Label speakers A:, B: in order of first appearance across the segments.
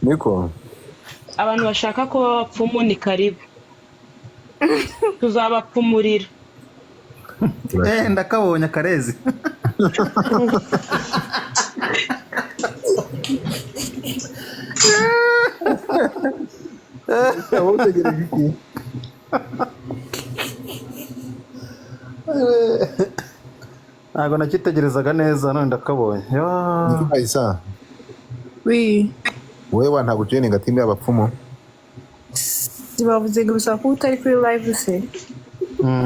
A: Niko.
B: Abantu bashaka kuba abapfumu ni karibu, tuzabapfumurira.
C: Eh, ndakabonye akarezi.
A: Wowe utegereje iki?
C: Ntabwo nakitegerezaga neza, none ndakabonye.
A: Niko.
C: Ya.
A: Ayisa.
D: Wi.
A: Wowe wa ntabwo ujoininga team y'abapfumu?
D: Bavuze ngo bisaba kuba utari kuri live se?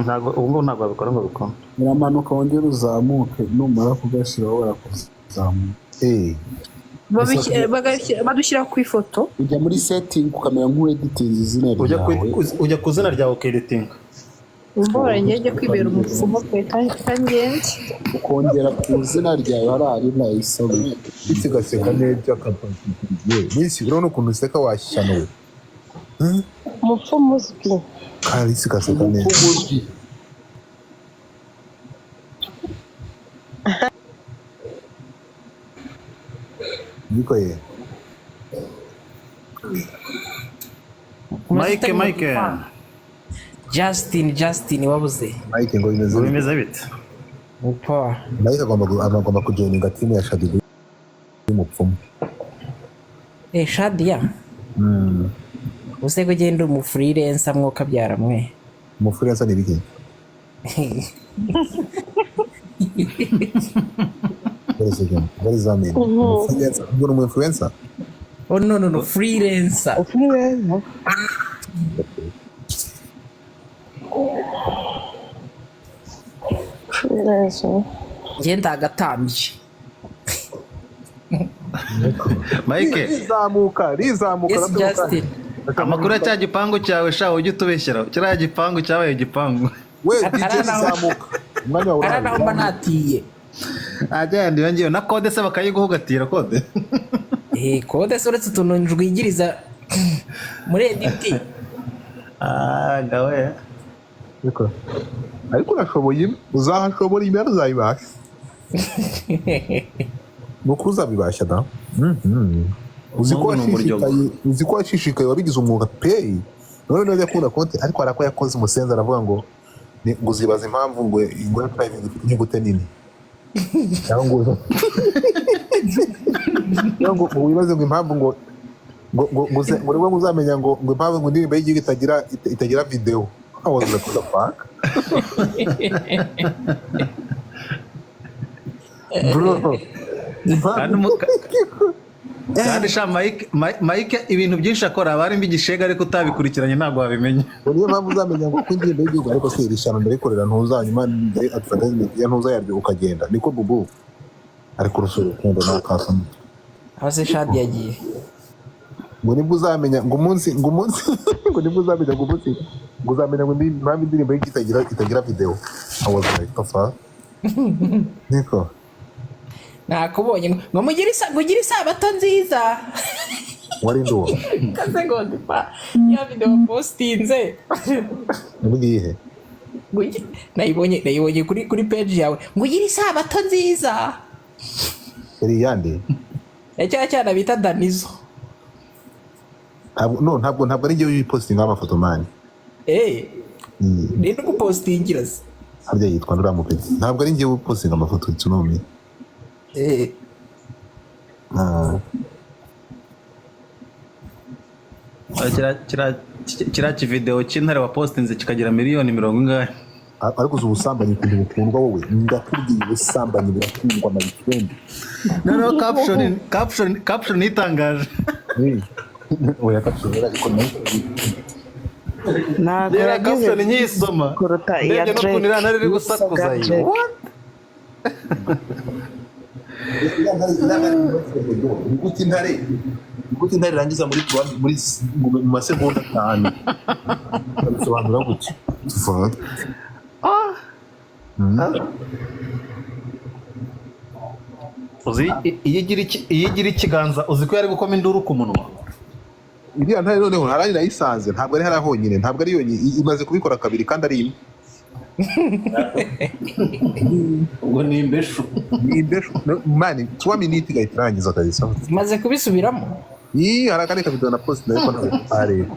C: Ntabwo ubu ngubu ntabwo wabikora ngo bikome.
E: Uramanuka wongere uzamuke, numara kugashyiraho barakuzamura.
A: Eh.
D: Badushyira ku ifoto.
E: Ujya muri setting ukamera nk'uweditinze izina
C: Ujya ku
E: ryawe.
C: Ujya ku izina ryawe ukeditinga.
D: Mbora njye kwibera umupfumu pe, kangende.
E: Ukongera ku izina ryawe hari ari layisabwe.
A: Isi gaseka neza akapapuro. Nisi, urabona ukuntu useka washyano.
F: Umupfumu uzwi.
A: Kandi isi gaseka neza.
E: Umupfumu uzwi.
A: Niko ye.
C: Mike, Mike.
G: Justin, Justin wabuze.
A: Mike, ngo bimeze
C: ngo
A: bite?
C: Bimeze bite?
G: Upa.
A: Mike agomba kujoininga team ya Shadibu y'umupfumu.
G: Eh, Shadia. Use kugenda umu freelancer mwoka byara mwe.
A: Umufreelancer ni ibiki? What is it again? What does that mean? Umufreelancer? Ngo ni umu influencer?
G: Oh, no, no, no, freelancer.
F: Freelancer. Freelancer.
G: Njye ndagatambye.
C: Mike.
A: Rizamuka, rizamuka.
G: Yes, Justin.
C: Amakuru ya cya gipangu cyawe sha, ujye utubeshyera, kiriya gipangu cyabaye igipangu.
A: We DJ, rizamuka. Umwanya wawe
G: Ara naho mba
A: urahari.
G: natiye.
C: Ajya yandi yongeyeho na kode se bakayiguhugatira kode.
G: Eh, kode se uretse utuntu njwigiriza muri edit.
C: Ah, gawe.
A: Niko. Ariko urashoboye, uzahashobora, imibare uzayibasha. Ni uko uzabibasha da. Uzi ko
C: Umuhungu ni umuryogo.
A: washishikaye, uzi ko washishikaye, wabigize umwuga pe. None niba akunda konti, ariko hari ako yakoze umusenzi aravuga ngo ngo uzibaza impamvu ngo ya private ifite inyuguti nini. Cyangwa ngo wibaze ngo impamvu ngo nibwo ngo uzamenya ngo impamvu ngo indirimbo y'igihugu itagira video. I was like, what the fuck? Bro.
C: Kandi sha Mike, Mike ibintu byinshi akora aba arimo igishega, ariko utabikurikiranye ntabwo wabimenya.
A: Ngo niyo mpamvu uzamenya ngo ko indirimbo y'igihugu, ariko se iri shyano ndarikorera ntuzanyuma advertisement ya ntuza yaryo ukagenda niko bubu ariko urusura urukundo nakasamo.
G: Aho se Shadia yagiye?
A: Ngo nibwo uzamenya ngo umunsi ngo nibwo uzamenya ngo umunsi ngo uzamenya ngo impamvu indirimbo y'igihugu itagira video. I was like, the fuck, niko.
G: Nakubonye ngo mugire isa ngo ugire isabato nziza.
A: Wari nduwo.
G: Kaze ngo ndipa ya video postinze.
A: Nabwiye he?
G: Nayibonye kuri page yawe ngo ugire isabato nziza.
A: Yari iyande?
G: Ya cya cyana bita Danizo.
A: Ntabwo, no, ntabwo ari njyewe uyipostinga amafoto man.
G: Eh, ninde ugupostingira se?
A: Harya yitwa nduriya mupeti, ntabwo ari njyewe upostinga amafoto tsunami.
G: Eh.
A: Ah.
C: Ah, kiriya kivideo cy'intare wapostinze kikagira miliyoni mirongo ingahe?
A: Ariko uzi ubusambanyi ukuntu bukundwa? Wowe, ndakubwiye, ubusambanyi burakundwa, my friend.
C: Noneho caption itangaje.
A: Oya, caption ariko nayo
F: Ntabwo
C: rero
F: yagize
C: caption nkiyisoma
F: kuruta iya
C: ndebye n'ukuntu
F: Drake.
C: iriya ntare iri gusakuza.
F: Bwa Drake.
C: What?
A: Ni gute intare irangiza muri mu masegonda 5? Babisobanura gute? Fuck.
C: Uzi iyo igira ikiganza, uzi ko yari gukoma induru ku munwa.
A: Iriya ntare noneho harari nayisanze, ntabwo ari hariya honyine, ntabwo ari yonyine, imaze kubikora kabiri kandi ari imwe.
C: Ubwo ni imbeshu.
A: Ni imbeshu. No, man, 3 minutes igahita irangiza kabisa.
G: Maze kubisubiramo.
A: Ii, hari akandi kavidewo na post ariko ntabwo areba.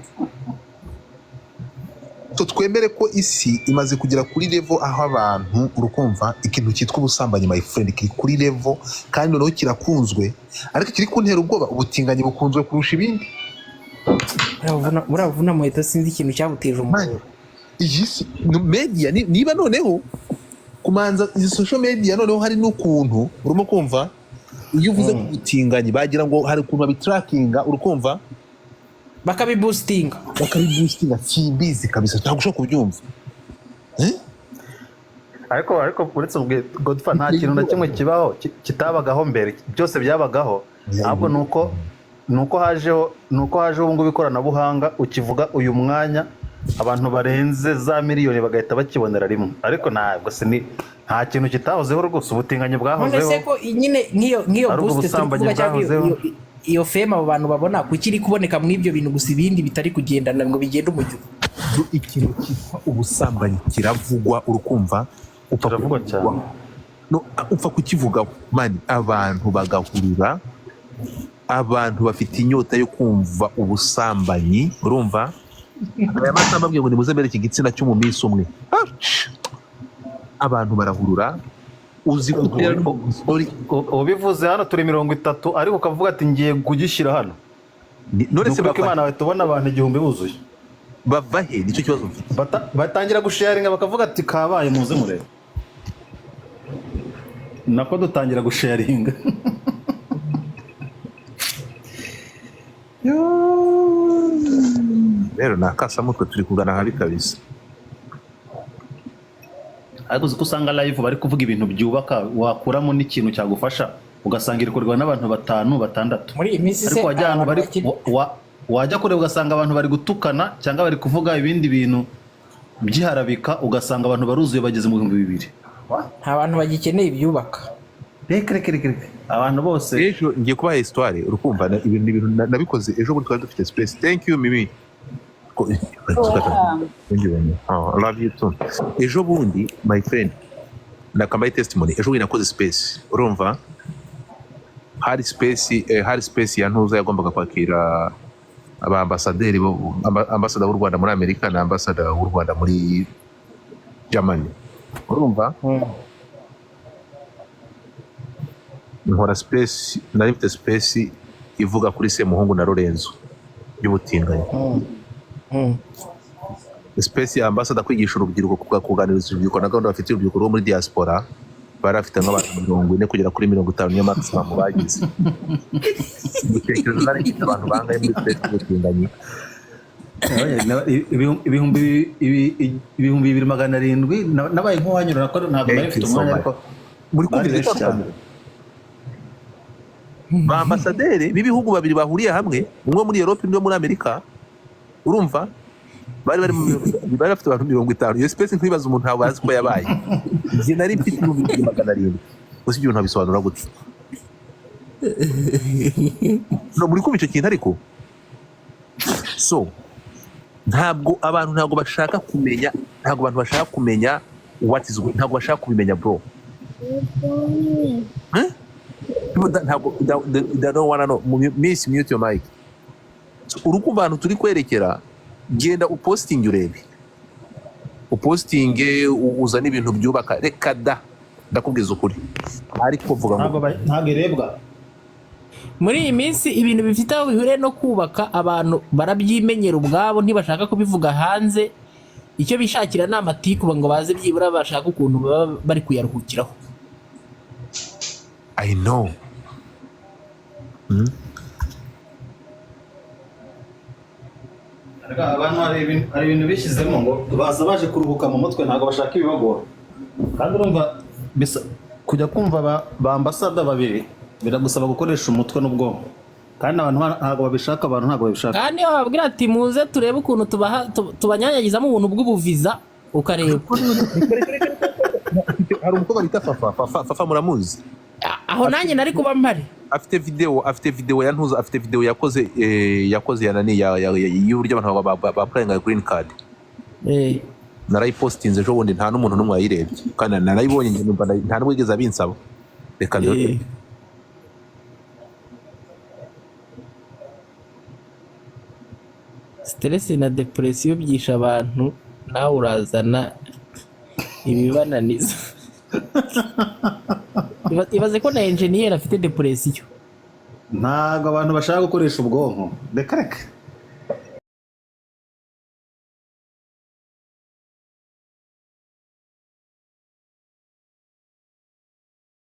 A: So twemere ko isi imaze kugera kuri level aho abantu, urukumva, ikintu cyitwa ubusambanyi, my friend, kiri kuri level kandi noneho kirakunzwe, ariko kiri kuntera ubwoba. Ubutinganyi bukunzwe kurusha ibindi.
G: Buriya buvuna muheto, sinzi ikintu cyabuteje
A: Man,
G: umuriro.
A: Iyi si no, media niba noneho kumanza izi social media, noneho hari n'ukuntu urimo kumva iyo uvuze ku butinganyi bagira ngo hari ukuntu babitrackinga, urukumva,
G: Bakabiboostinga.
A: Bakabiboostinga, simbizi kabisa, ntabwo ushobora kubyumva. Eh?
C: Ariko uretse ubwe Godfa, nta kintu na kimwe kibaho kitabagaho mbere, byose byabagaho. Ahubwo nuko hajeho ubu ngubu ikoranabuhanga, ukivuga uyu mwanya abantu barenze za miliyoni bagahita bakibonera rimwe. Ariko ntabwo nta kintu kitahozeho rwose, ubutinganyi
G: None
C: bwahozeho.
G: se ko nyine nk'iyo
C: Ari ubwo
G: boost turi
C: busambanyi
G: kuvuga cyangwa
C: bwahozeho.
G: iyo fame abo bantu babona, kuki iri kuboneka muri ibyo bintu gusa, ibindi bitari kugendana ngo bigende umujyo?
A: Ikintu cyitwa ubusambanyi kiravugwa, urukumva, upfa
C: Kiravugwa cyane.
A: No, upfa kukivugaho, man, abantu bagahurura, abantu bafite inyota yo kumva ubusambanyi. Urumva, aya masaha mbabwiye ngo nimuze mbereke igitsina cyo mu minsi umwe. Ah! Abantu barahurura, uzi gutera sorry.
C: Ubivuze hano turi 30, ariko ukavuga ati ngiye kugishyira hano.
A: None
C: Ni
A: se
C: ukuri ko
A: bava
C: Imana bahita ubona abantu 1000 buzuye.
A: Bava he? Nicyo kibazo mfite.
C: Batangira gusharinga, bakavuga ati kabaye, muze murebe. Nako dutangira gusharinga.
A: Rero ni akasamutwe, turi kugana habi kabisa.
C: Ariko uzi ko usanga live bari kuvuga ibintu byubaka, wakuramo n'ikintu cyagufasha, ugasanga irikorwa n'abantu batanu, batandatu.
G: Muri iyi minsi se
C: Ariko wajya ahantu
G: abantu
C: bari wajya kureba ugasanga abantu bari gutukana cyangwa bari kuvuga ibindi bintu by'iharabika, ugasanga abantu baruzuye bageze mu 2000.
G: Nta bantu bagikeneye ibyubaka.
C: Reka reka reka reka, abantu bose.
A: Ejo ngiye kubaha histoire, urukumva, ibintu ni ibintu nabikoze ejo bundi, twari dufite space. Thank you, Mimi. Thank you, Mimi. Oh, I love you too. Ejo bundi, my friend, nakambaye testimony, ejo bundi nakoze space, urumva, hari space ya ntuza yagombaga kwakira aba ambasaderi ambasada w'u Rwanda muri Amerika na ambasada w'u Rwanda muri Germany, urumva. Nkora space, nari mfite space ivuga kuri Semuhungu na Lorenzo y'ubutinganyi, space ya ambasada kwigisha urubyiruko, kuganiriza urubyiruko na gahunda bafitiye urubyiruko rwo muri diaspora. Bari bafite nk'abantu 40 kugera kuri 50, niyo maximum bagize. Ibitekerezo, nari mfite abantu bangahe muri space y'ubutinganyi?
C: 2700, nabaye nk'uwanyura nako, ntabwo nari mfite umwanya, ariko
A: Muri
C: bari
A: kumva
C: benshi cyane.
A: Ba ambasaderi b'ibihugu babiri bahuriye hamwe, umwe muri Europe undi wo muri Amerika, urumva, bari bafite abantu 50. Iyo space ntibaza umuntu, ntabwo bazi ko yabaye. Njye nari mfite 2700. Gusa ibyo bintu ntabisobanura gutya. No muri kumva icyo kintu, ariko so ntabwo abantu, ntabwo bashaka kumenya, ntabwo abantu bashaka kumenya what is, ntabwo bashaka kubimenya, bro. Huh? People that ntabwo they don't wanna know. Miss, mute your mic. So, urukumva ahantu turi kwerekera. Genda upostinge, urebe, upostinge, uzane ibintu byubaka. Reka da, ndakubwiza ukuri, ariko vuga ngo
C: Ntabwo irebwa.
G: Muri iyi minsi ibintu bifite aho bihuriye no kubaka abantu barabyimenyera ubwabo, ntibashaka kubivuga hanze. Icyo bishakira ni amatiku, ngo baze byibura bashaka ukuntu baba bari kuyaruhukiraho.
A: I know.
C: Abantu hari ibintu bishyizemo ngo baza baje kuruhuka mu mutwe, ntabwo bashaka ibibagora. Kandi urumva kujya kumva ba ambasada babiri biragusaba gukoresha umutwe n'ubwonko, kandi abantu ntabwo babishaka, abantu ntabwo babishaka.
G: Kandi iyo bababwira ati muze turebe ukuntu tubanyanyagizamo ubuntu bw'ubuviza, ukareba.
A: Hari umukobwa bita Fafa. Fafa, Fafa muramuzi?
G: Aho nanjye nari kuba mpari.
A: Afite video ya ntuza, afite video yakoze ya nani y'uburyo abantu ba applyinga green card. Narayipostinze ejo bundi, nta n'umuntu n'umwe wayirebye, kandi narayibonye njye numva nta n'umwe wigeze abinsaba. Reka ndore.
G: Stress na depression byishe abantu, nawe urazana ibibananiza. Ibaze ko na enjeniyeri afite depression.
C: Ntabwo abantu bashaka gukoresha ubwonko, reka reka.